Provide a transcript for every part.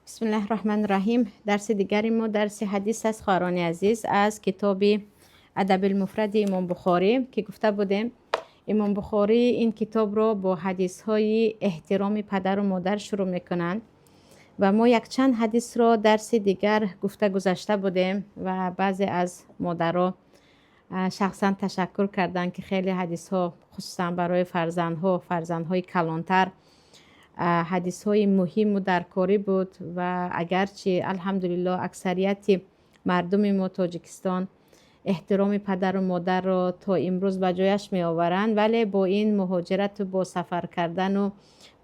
Бисмиллаҳи раҳмани раҳим. Дарси дигари мо дарси ҳадис аст, хоҳарони азиз, аз китоби Адабилмуфради Имом Бухорӣ, ки гуфта будем, Имом Бухорӣ ин китобро бо ҳадисҳои эҳтироми падару модар шурӯъ мекунанд ва мо якчанд ҳадисро дарси дигар гуфта гузашта будем ва баъзе аз модаро шахсан ташаккур карданд, ки хеле ҳадисҳо, хусусан барои фарзандҳо, фарзандҳои калонтар, ҳадисҳои муҳиму даркорӣ буд. Ва агарчи, алҳамдулиллоҳ, аксарияти мардуми мо, Тоҷикистон, эҳтироми падару модарро то имрӯз ба ҷояш меоваранд, вале бо ин муҳоҷирату бо сафар кардану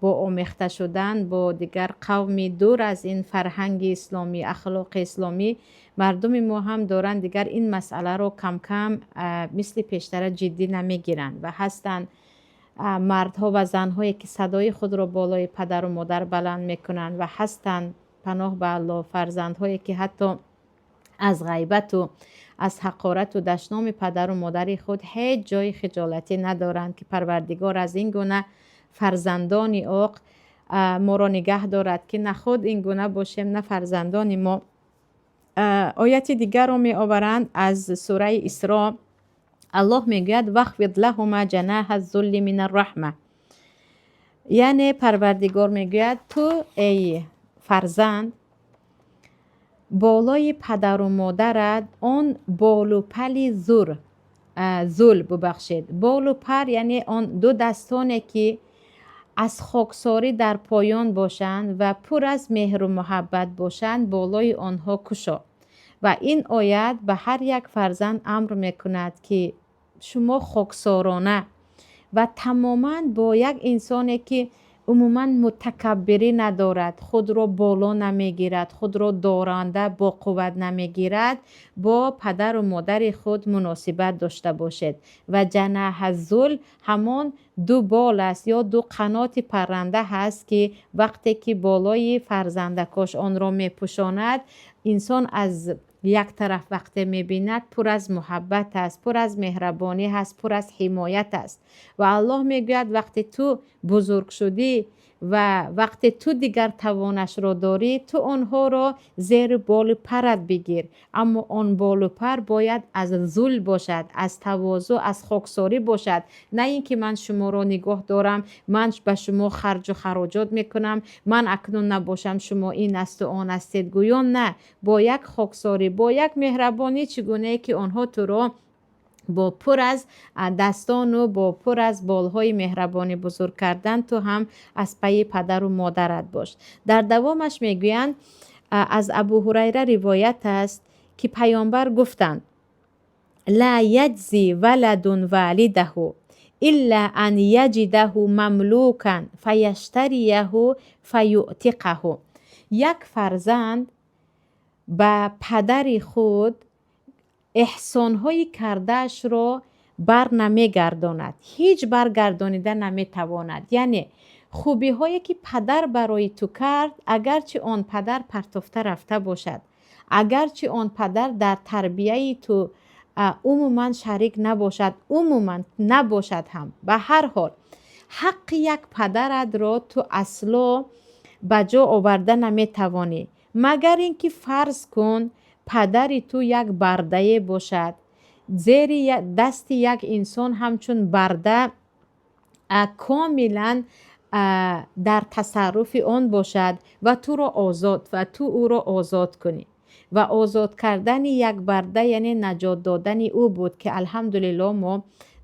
бо омехта шудан бо дигар қавми дур аз ин фарҳанги исломӣ, ахлоқи исломӣ, мардуми мо ҳам доранд дигар ин масъаларо камкам мисли пештара ҷиддӣ намегиранд ва ҳастанд мардҳо ва занҳое, ки садои худро болои падару модар баланд мекунанд ва ҳастанд, паноҳ ба Аллоҳ, фарзандҳое, ки ҳатто аз ғайбату аз ҳақорату дашноми падару модари худ ҳеҷ ҷои хиҷолатӣ надоранд, ки Парвардигор аз ин гуна фарзандони оқ моро нигаҳ дорад, ки на худ ин гуна бошем, на фарзандони мо. Ояти дигарро меоваранд аз сураи Исро. Аллоҳ мегӯяд: вахфид лаҳума ҷанаҳа зулли мина раҳма. Яъне Парвардигор мегӯяд: ту, эй фарзанд, болои падару модарат он болу пали зур, зул, бубахшед, болу пар, яъне он ду дастоне, ки аз хоксорӣ дар поён бошанд ва пур аз меҳру муҳаббат бошанд, болои онҳо кушо. Ва ин оят ба ҳар як фарзанд амр мекунад, ки шумо хоксорона ва тамоман бо як инсоне, ки умуман мутакаббирӣ надорад, худро боло намегирад, худро доранда, боқувват намегирад, бо падару модари худ муносибат дошта бошед. Ва ҷанаҳа зул ҳамон ду бол аст ё ду қаноти парранда ҳаст, ки вақте ки болои фарзандакош онро мепӯшонад, инсон аз як тараф вақте мебинад, пур аз муҳаббат аст, пур аз меҳрабонӣ ҳаст, пур аз ҳимоят аст. Ва Аллоҳ мегӯяд: вақте ту бузург шудӣ ва вақте ту дигар тавонашро дорӣ, ту онҳоро зери болу парат бигир, аммо он болу пар бояд аз зул бошад, аз тавозӯъ, аз хоксорӣ бошад, на ин ки ман шуморо нигоҳ дорам, ман ба шумо харҷу хароҷот мекунам, ман акнун набошам, шумо ин асту он ҳастед гӯён. На, бо як хоксорӣ, бо як меҳрабонӣ, чӣ гунае ки онҳо туро бо пур аз дастону бо пур аз болҳои меҳрабонӣ бузург кардан, ту ҳам аз пайи падару модарат бош. Дар давомаш мегӯянд, аз Абу Ҳурайра ривоят аст, ки Паёмбар гуфтанд: ла яҷзи валадун валидаҳу илла ан яҷидаҳу мамлукан фаяштарияҳу фаюътиқаҳу. Як фарзанд ба падари худ эҳсонҳои кардаашро бар намегардонад, ҳеҷ баргардонида наметавонад. Яъне хубиҳое, ки падар барои ту кард, агарчи он падар партофта рафта бошад, агарчи он падар дар тарбияи ту умуман шарик набошад, умуман набошад ҳам, ба ҳар ҳол ҳаққи як падаратро ту асло ба ҷо оварда наметавонӣ, магар ин ки, фарз кун, падари ту як бардае бошад, зери дасти як инсон ҳамчун барда комилан дар тасарруфи он бошад ва туро озод ва ту ӯро озод кунӣ. Ва озод кардани як барда, яъне наҷот додани ӯ буд, ки, алҳамдулилло, мо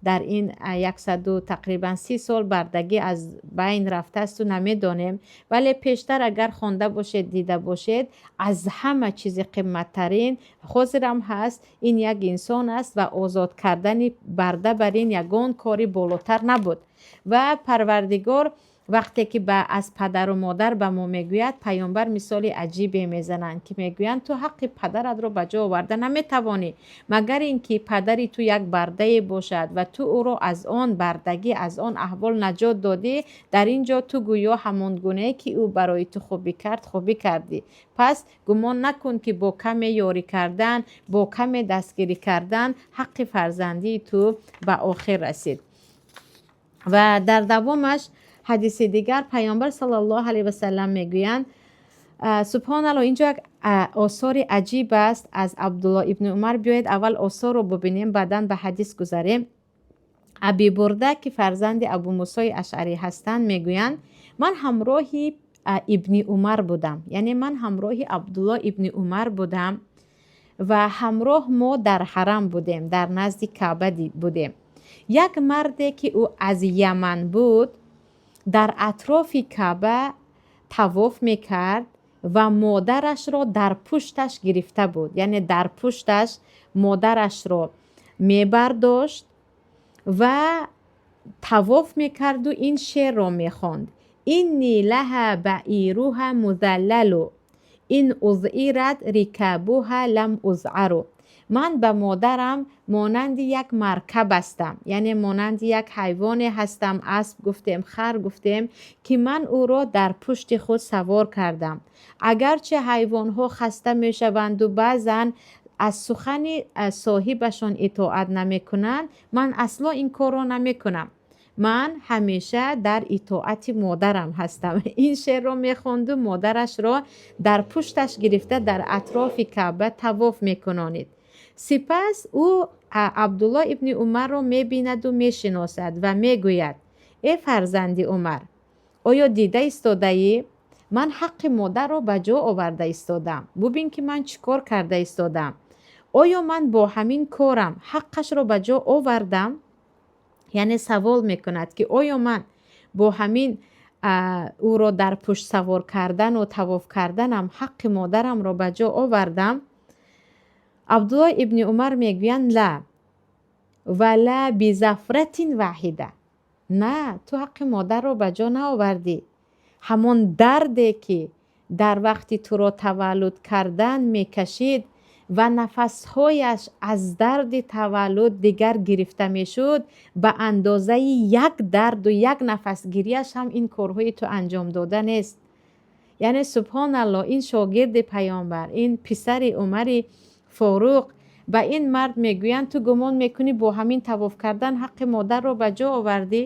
дар ин 100 тақрибан 30 сол бардагӣ аз байн рафтаасту намедонем, вале пештар агар хонда бошед, дида бошед, аз ҳама чизи қимматтарин, ҳозирам ҳаст, ин як инсон аст ва озод кардани барда бар ин ягон кори болотар набуд. Ва Парвардигор вақте ки аз падару модар ба мо мегӯяд, Паёмбар мисоли аҷибе мезананд, ки мегӯянд: ту ҳаққи падаратро ба ҷо оварда наметавонӣ, магар ин ки падари ту як бардае бошад ва ту ӯро аз он бардагӣ, аз он аҳвол наҷот додӣ. Дар ин ҷо ту гӯё ҳамон гунае, ки ӯ барои ту хубӣ кард, хубӣ кардӣ. Пас гумон накун, ки бо каме ёрӣ кардан, бо каме дастгирӣ кардан ҳаққи фарзандии ту ба охир расид. Ва дар давомаш ҳадиси дигар Паёмбар саллаллоҳу алайҳи васаллам мегӯянд: Субҳоналло, инҷо як осори аҷиб аст аз Абдулло ибни Умар. Биёед, аввал осорро бубинем, баъдан ба ҳадис гузарем. Аби Бурда, ки фарзанди Абумусои Ашъарӣ ҳастанд, мегӯянд: ман ҳамроҳи Ибни Умар будам, яъне ман ҳамроҳи Абдулло ибни Умар будам ва ҳамроҳ мо дар ҳарам будем, дар назди Каъба будем. Як марде, ки ӯ аз Яман буд, дар атрофи Каъба тавоф мекард ва модарашро дар пушташ гирифта буд, яъне дар пушташ модарашро мебардошт ва тавоф мекарду ин шеърро мехонд: إني لها بعيرها مذلل إن أذعرت ركابها لم أذعر. Ман ба модарам монанди як маркаб ҳастам, яъне монанди як ҳайвоне ҳастам, асп гуфтем, хар гуфтем, ки ман ӯро дар пушти худ савор кардам. Агарчи ҳайвонҳо хаста мешаванду баъзан аз сухани соҳибашон итоат намекунанд, ман асло ин корро намекунам, ман ҳамеша дар итоати модарам ҳастам. Ин шеърро мехонду модарашро дар пушташ гирифта дар атрофи Каъба тавоф мекунонид. Сипас ӯ Абдулло ибни Умарро мебинаду мешиносад ва мегӯяд: э фарзанди Умар, оё дида истодаӣ, ман ҳаққи модарро ба ҷо оварда истодам? Бубин, ки ман чӣ кор карда истодам. Оё ман бо ҳамин корам ҳаққашро ба ҷо овардам? Яъне савол мекунад, ки оё ман бо ҳамин ӯро дар пушт савор кардану тавоф карданам ҳаққи модарамро ба ҷо овардам? Абдулло ибни Умар мегӯянд: لا ولا بظفرة واحدة. На, ту ҳаққи модарро ба ҷо наовардӣ. Ҳамон дарде, ки дар вақти туро таваллуд кардан мекашид ва нафасҳояш аз дарди таваллуд дигар гирифта мешуд, ба андозаи як дарду як нафасгирияш ҳам ин корҳои ту анҷом дода нест. Яъне, субҳоналло, ин шогирди паёмбар, ин писари Умари Форуқ ба ин мард мегӯянд: ту гумон мекунӣ, бо ҳамин тавоф кардан ҳаққи модарро ба ҷо овардӣ?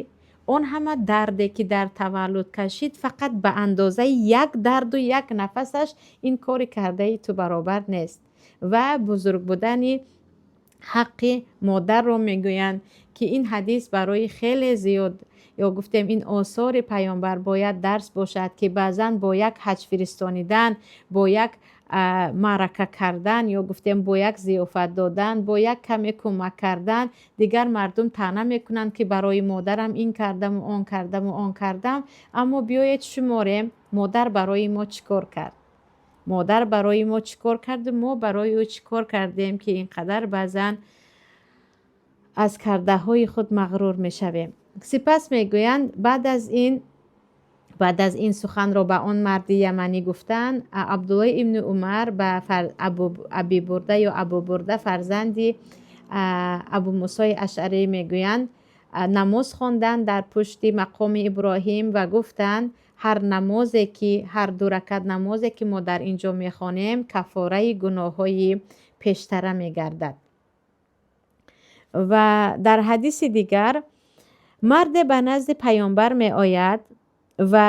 Он ҳама дарде, ки дар таваллуд кашид, фақат ба андозаи як дарду як нафасаш ин кори кардаи ту баробар нест. Ва бузург будани ҳаққи модарро мегӯянд, ки ин ҳадис барои хеле зиёд, ё гуфтем, ин осори паёмбар бояд дарс бошад, ки баъзан бо як ҳаҷ фиристонидан, бо як маърака кардан, ё гуфтем, бо як зиёфат додан, бо як каме кӯмак кардан дигар мардум таъна мекунанд, ки барои модарам ин кардаму он кардаму он кардам. Аммо биёед шуморем, модар барои мо чӣ кор кард, модар барои мо чӣ кор карду мо барои ӯ чӣ кор кардем, ки ин қадар баъзан аз кардаҳои худ мағрур мешавем. Сипас мегӯянд, баъд аз ин суханро ба он марди яманӣ гуфтанд, Абдуллои ибни Умар ба Абибурда ё Абубурда, фарзанди Абумусои Ашъарӣ, мегӯянд, намоз хонданд дар пушти мақоми Иброҳим ва гуфтанд: ҳар намозе ки, ҳар ду ракат намозе, ки мо дар ин ҷо мехонем, каффораи гуноҳҳои пештара мегардад. Ва дар ҳадиси дигар марде ба назди паёмбар меояд ва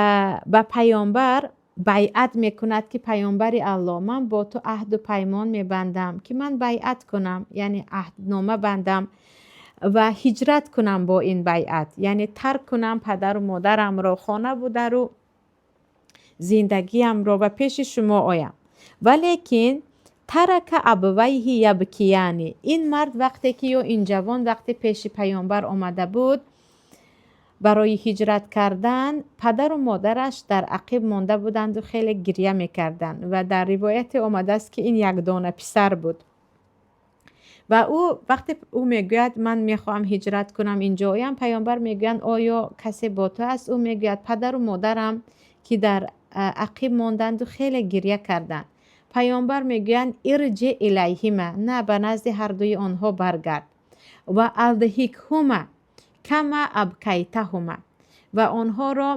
ба паёмбар байъат мекунад, ки паёмбари Аллоҳ, ман бо ту аҳду паймон мебандам, ки ман байъат кунам, яъне аҳднома бандам ва ҳиҷрат кунам бо ин байъат, яъне тарк кунам падару модарамро, хонаву дару зиндагиамро ва пеши шумо оям. Валекин ترك أبويه يبكيان. Ин мард вақте ки, ё ин ҷавон вақте пеши паёмбар омада буд барои ҳиҷрат кардан, падару модараш дар ақиб монда буданду хеле гиря мекарданд. Ва дар ривояте омадааст, ки ин якдона писар буд. Ва ӯ вақте ӯ мегӯяд: ман мехоҳам ҳиҷрат кунам, инҷо оям, паёмбар мегӯянд: оё касе бо ту аст? Ӯ мегӯяд: падару модарам, ки дар ақиб монданду хеле гиря карданд. Паёмбар мегӯянд: ارجع إليهما. На, ба назди ҳардуи онҳо баргард. وأضحكهما كما أبكيتهما. Ва онҳоро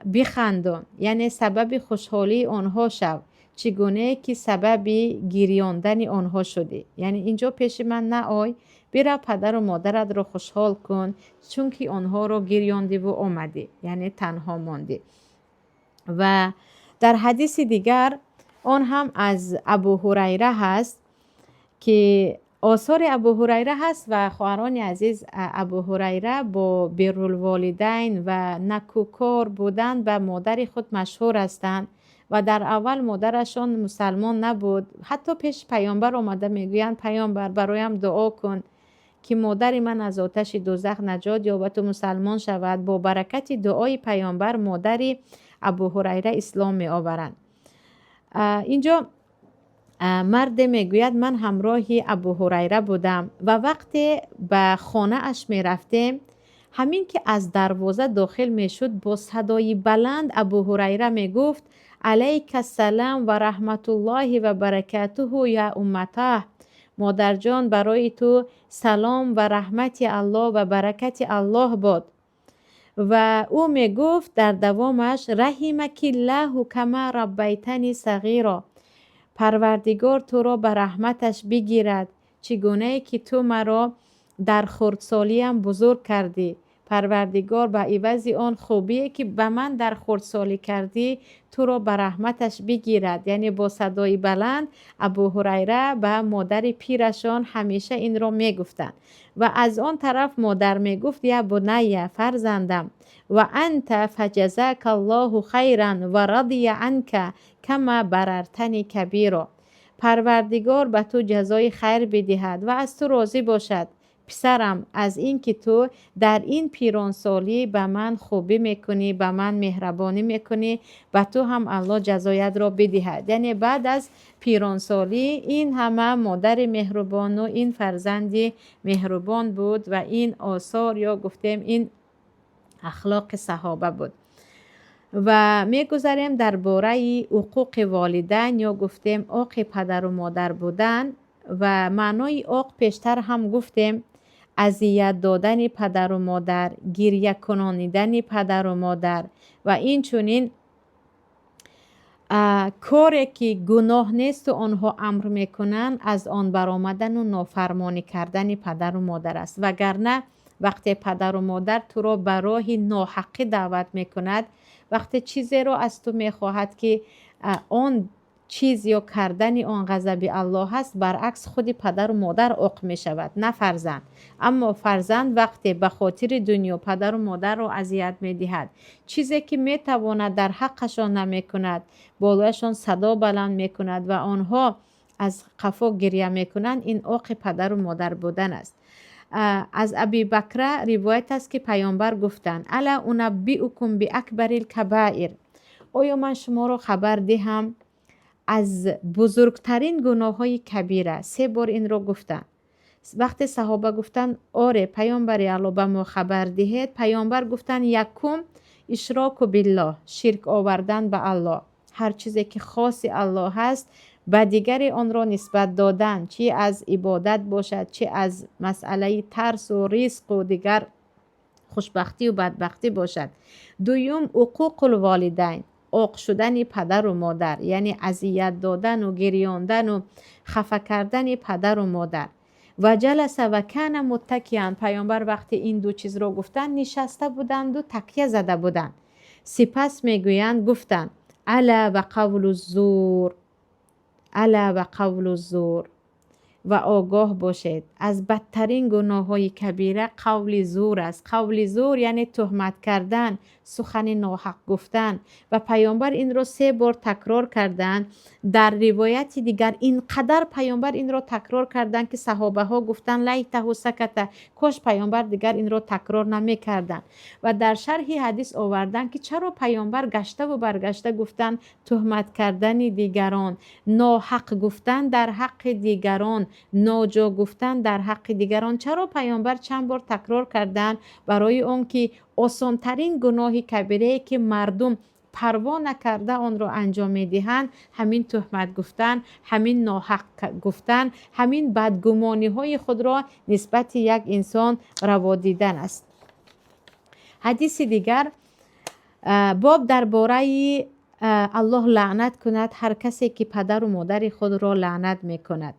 бихандон, яъне сабаби хушҳолии онҳо шав, чӣ гунае ки сабаби гирёндани онҳо шудӣ. Яъне инҷо пеши ман наой, бирав, падару модаратро хушҳол кун, чунки онҳоро гирёндиву омадӣ, яъне танҳо мондӣ. Ва Дар ҳадиси дигар, он ҳам аз Абу Ҳурайра ҳаст, ки осори Абу Ҳурайра ҳаст. Ва хоҳарони азиз, Абу Ҳурайра бо биррулволидайн ва накӯкор будан ба модари худ машҳур ҳастанд. Ва дар аввал модарашон мусалмон набуд. Ҳатто пеши Паёмбар омада мегӯянд: «Паёмбар, бароям дуо кун, ки модари ман аз оташи дӯзах наҷот ёбаду мусалмон шавад». Бо баракати дуои Паёмбар модари Абу Ҳурайра ислом меоваранд. Инҷо марде мегӯяд: «Ман ҳамроҳи Абу Ҳурайра будам ва вақте ба хонааш мерафтем, ҳамин ки аз дарвоза дохил мешуд, бо садои баланд Абу Ҳурайра мегуфт: „Алайка салам ва раҳматуллоҳи ва баракатуҳу, я умматаҳ“, модарҷон, барои ту салом ва раҳмати Аллоҳ ва баракати Аллоҳ бод». Ва ӯ мегуфт дар давомаш: „Раҳимакиллаҳу кама раббайтани сағиро“, Парвардигор туро ба раҳматаш бигирад, чӣ гунае ки ту маро дар хурдсолиям бузург кардӣ. Парвардигор ба ивази он хубие, ки ба ман дар хурдсолӣ кардӣ, туро ба раҳматаш бигирад. Яъне бо садои баланд Абу Ҳурайра ба модари пирашон ҳамеша инро мегуфтанд. Ва аз он тараф модар мегуфт: „Я бунайя“, фарзандам, „ва анта фаҷазака Аллоҳу хайран ва радия анка кама барартани кабиро“, Парвардигор ба ту ҷазои хайр бидиҳад ва аз ту розӣ бошад, писарам, аз ин ки ту дар ин пиронсолӣ ба ман хубӣ мекунӣ, ба ман меҳрабонӣ мекунӣ, ба ту ҳам Аллоҳ ҷазоятро бидиҳад. Яъне баъд аз пиронсолӣ ин ҳама модари меҳрубону ин фарзанди меҳрубон буд. Ва ин осор ё гуфтем ин ахлоқи саҳоба буд. Ва мегузарем дар бораи ҳуқуқи волидайн ё гуфтем оқи падару модар будан. Ва маънои оқ пештар ҳам гуфтем: азият додани падару модар, гиря кунонидани падару модар ва инчунин коре, ки гуноҳ несту онҳо амр мекунанд, аз он баромадану нофармонӣ кардани падару модар аст. Вагарна вақте падару модар туро ба роҳи ноҳаққӣ даъват мекунад, вақте чизеро аз ту мехоҳад, ки он чиз ё кардани он ғазаби Аллоҳ аст, баръакс, худи падару модар оқ мешавад, на фарзанд. Аммо фарзанд вақте ба хотири дунё падару модарро азият медиҳад, чизе ки метавонад дар ҳаққашон намекунад, болояшон садо баланд мекунад ва онҳо аз қафо гиря мекунанд, ин оқи падару модар будан аст. Аз Аби Бакра ривоят аст, ки Паёмбар гуфтанд: „Ала унаббиукум биакбарил кабаир“, оё ман шуморо хабар диҳам аз бузургтарин гуноҳҳои кабира? Се бор инро гуфтанд. Вақте саҳоба гуфтанд: «Оре, Паёмбари Алло, ба мо хабар диҳед», Паёмбар гуфтанд: «Якум, ишроку биллоҳ, ширк овардан ба Аллоҳ, ҳар чизе ки хоси Аллоҳ ҳаст, ба дигаре онро нисбат додан, чӣ аз ибодат бошад, чӣ аз масъалаи тарсу ризқу дигар хушбахтию бадбахтӣ бошад. Дуюм, уқуқул волидайн, оқ шудани падару модар, яъне азият додану гирёндану хафа кардани падару модар». Ва ҷаласа ва кана муттакиан, Паёмбар вақте ин ду чизро гуфтанд, нишаста буданду такя зада буданд. Сипас мегӯянд, гуфтанд: „Ала ва қавлу зур, ала ва қавлу зур“, ва огоҳ бошед, аз бадтарин гуноҳҳои кабира қавли зур аст. Қавли зур яъне туҳмат кардан, сухани ноҳақ гуфтан. Ва Паёмбар инро се бор такрор карданд. Дар ривояти дигар ин қадар Паёмбар инро такрор карданд, ки саҳобаҳо гуфтанд: „Лайтаҳу саката“, кош Паёмбар дигар инро такрор намекарданд. Ва дар шарҳи ҳадис оварданд, ки чаро Паёмбар гаштаву баргашта гуфтанд: туҳмат кардани дигарон, ноҳақ гуфтан дар ҳаққи дигарон, ноҷо гуфтан дар ҳаққи дигарон. Чаро Паёмбар чанд бор такрор карданд? Барои он ки осонтарин гуноҳи кабирае, ки мардум парво накарда онро анҷом медиҳанд, ҳамин туҳмат гуфтан, ҳамин ноҳақ гуфтан, ҳамин бадгумониҳои худро нисбати як инсон раво дидан аст. Ҳадиси дигар, боб дар бораи Аллоҳ лаънат кунад ҳар касе, ки падару модари худро лаънат мекунад.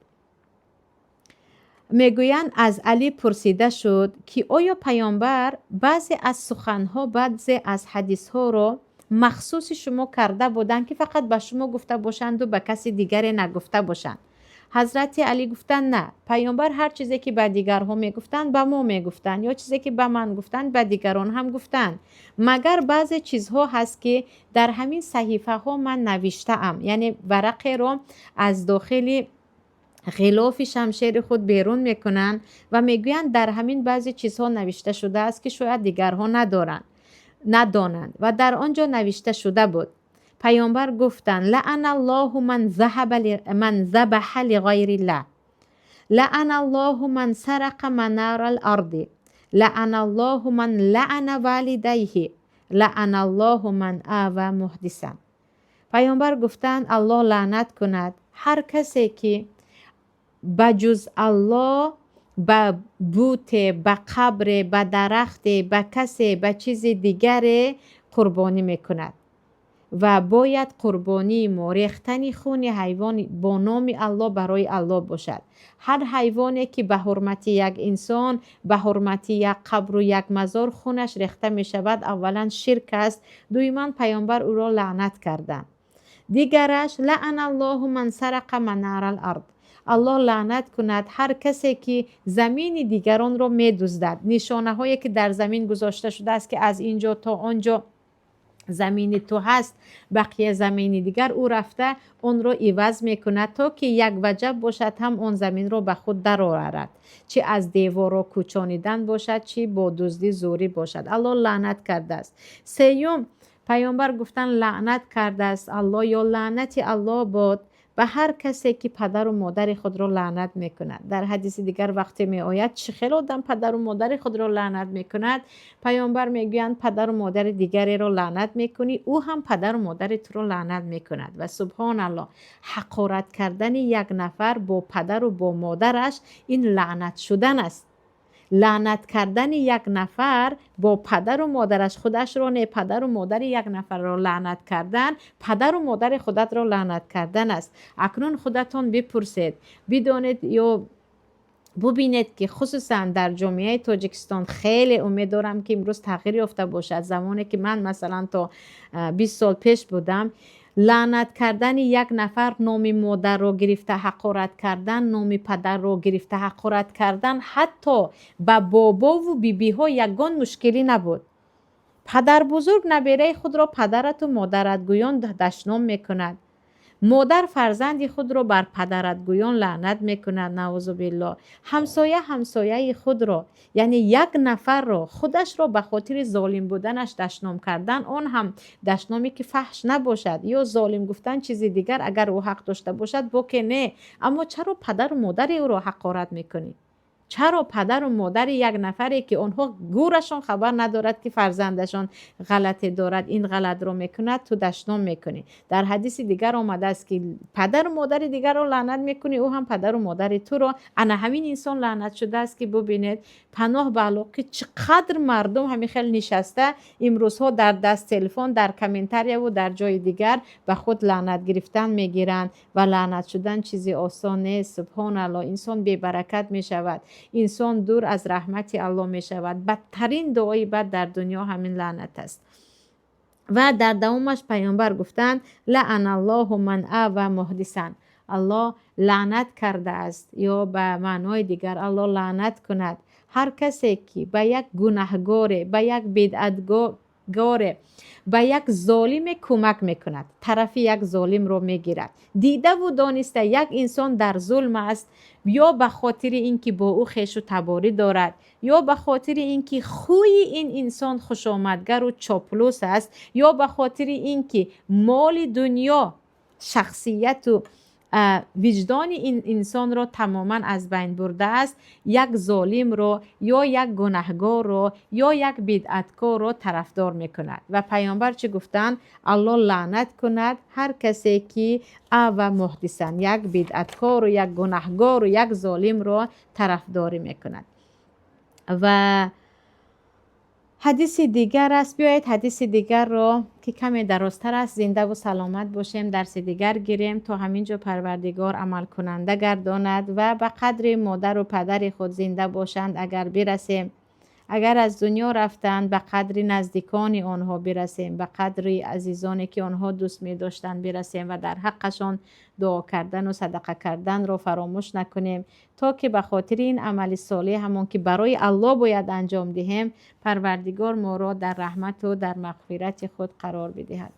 Мегӯянд, аз Алӣ пурсида шуд, ки оё Паёмбар баъзе аз суханҳо, баъзе аз ҳадисҳоро Махсуси шумо карда буданд, ки фақат ба шумо гуфта бошанду ба каси дигаре нагуфта бошанд? Ҳазрати Алӣ гуфтанд: «На, паёмбар ҳар чизе ки ба дигарҳо мегуфтанд, ба мо мегуфтанд, ё чизе ки ба ман гуфтанд, ба дигарон ҳам гуфтанд. Магар баъзе чизҳо ҳаст, ки дар ҳамин саҳифаҳо ман навиштаам». Яъне варақеро аз дохили ғилофи шамшери худ берун мекунанд ва мегӯянд, дар ҳамин баъзе чизҳо навишта шудааст, ки шояд дигарҳо надоранд, надонанд. Ва дар он ҷо навишта шуда буд, паёмбар гуфтанд: «لعن الله من ذبح لغير الله، لعن الله من سرق منار الأرض، لعن الله من لعن والديه، لعن الله من آوى محدثا». Паёмбар гуфтанд: «Аллоҳ лаънат кунад ҳар касе, ки ба ҷуз Аллоҳ ба буте, ба қабре, ба дарахте, ба касе, ба чизи дигаре қурбонӣ мекунад». Ва бояд қурбонии мо, рехтани хуни ҳайвон бо номи Аллоҳ, барои Аллоҳ бошад. Ҳар ҳайвоне, ки ба ҳурмати як инсон, ба ҳурмати як қабру як мазор хунаш рехта мешавад, аввалан ширк аст, дуюман паёмбар ӯро лаънат карданд. Дигараш: «لعن الله من سرق منار الأرض». Аллоҳ лаънат кунад ҳар касе, ки замини дигаронро медуздад. Нишонаҳое, ки дар замин гузошта шудааст, ки аз ин ҷо то он ҷо замини ту ҳаст, бақия замини дигар, ӯ рафта онро иваз мекунад, то ки як ваҷаб бошад ҳам он заминро ба худ дарорад, чӣ аз деворро кӯчонидан бошад, чӣ бо дуздӣ, зӯрӣ бошад. Аллоҳ лаънат кардааст. Сеюм, паёмбар гуфтанд: «Лаънат кардааст Аллоҳ ё лаънати Аллоҳ бод ба ҳар касе, ки падару модари худро лаънат мекунад». Дар ҳадиси дигар вақте меояд, чӣ хел одам падару модари худро лаънат мекунад, паёмбар мегӯянд: «Падару модари дигареро лаънат мекунӣ, ӯ ҳам падару модари туро лаънат мекунад». Ва субҳоналлоҳ, ҳақорат кардани як нафар бо падару бо модараш, ин лаънат шудан аст. Лаънат кардани як нафар бо падару модараш, худашро не, падару модари як нафарро лаънат кардан, падару модари худатро лаънат кардан аст. Акнун худатон бипурсед, бидонед ё бубинед, ки хусусан дар ҷомеаи Тоҷикистон, хеле умед дорам, ки имрӯз тағйир ёфта бошад, замоне ки ман масалан то 20 сол пеш будам, лаънат кардани як нафар, номи модарро гирифта ҳақорат кардан, номи падарро гирифта ҳақорат кардан ҳатто ба бобову бибиҳо ягон мушкилӣ набуд. Падарбузург набераи худро падарату модарат гӯён дашном мекунад, модар фарзанди худро бар падарат гӯён лаънат мекунад, наузубилло. Ҳамсоя ҳамсояи худро, яъне як нафарро худашро ба хотири золим буданаш дашном кардан, он ҳам дашноме, ки фаҳш набошад ё золим гуфтан чизи дигар, агар ӯ ҳақ дошта бошад, боке не, аммо чаро падару модари ӯро ҳақорат мекунӣ? Чаро падару модари як нафаре, ки онҳо гӯрашон хабар надорад, ки фарзандашон ғалате дорад, ин ғалатро мекунад, ту дашном мекунӣ? Дар ҳадиси дигар омадааст, ки падару модари дигарро лаънат мекунӣ, ӯ ҳам падару модари туро. Ана ҳамин инсон лаънат шудааст, ки бубинед, паноҳ ба Аллоҳ, ки чӣ қадр мардум ҳамин хел нишаста имрӯзҳо дар даст телефон, дар комментарияву дар ҷои дигар ба худ лаънат гирифтан мегиранд. Ва лаънат шудан чизи осон нест. Субҳоналлоҳ, инсон бебаракат мешавад, инсон дур аз раҳмати Аллоҳ мешавад. Бадтарин дуои бад дар дунё ҳамин лаънат аст. Ва дар давомаш паёмбар гуфтанд: «لعن الله من آوى محدثا». Аллоҳ лаънат кардааст ё ба маънои дигар, Аллоҳ лаънат кунад ҳар касе, ки ба як гунаҳгоре, ба як бидъатгоре, ба як золиме кӯмак мекунад, тарафи як золимро мегирад. Дидаву дониста як инсон дар зулм аст, ё ба хотири ин ки бо ӯ хешу таборӣ дорад, ё ба хотири ин ки хӯи ин инсон хушомадгару чоплус аст, ё ба хотири ин ки моли дунё шахсияту виҷдони ин инсонро тамоман аз байн бурдааст, як золимро ё як гунаҳгорро ё як бидъаткорро тарафдор мекунад. Ва паёмбар чӣ гуфтанд? Аллоҳ лаънат кунад ҳар касе, ки آوى محدثا, як бидъаткору як гунаҳгору як золимро тарафдорӣ мекунад. Ва ҳадиси дигар аст. Биёед, ҳадиси дигарро, ки каме дарозтар аст, зиндаву саломат бошем, дарси дигар гирем. То ҳамин ҷо Парвардигор амалкунанда гардонад ва ба қадри модару падари худ зинда бошанд, агар бирасем. Агар аз дунё рафтанд, ба қадри наздикони онҳо бирасем, ба қадри азизоне ки онҳо дӯст медоштанд бирасем ва дар ҳаққашон дуо кардану садақа карданро фаромӯш накунем, то ки ба хотири ин амали солеҳ, ҳамон ки барои Аллоҳ бояд анҷом диҳем, Парвардигор моро дар раҳмату дар мағфирати худ қарор бидиҳад.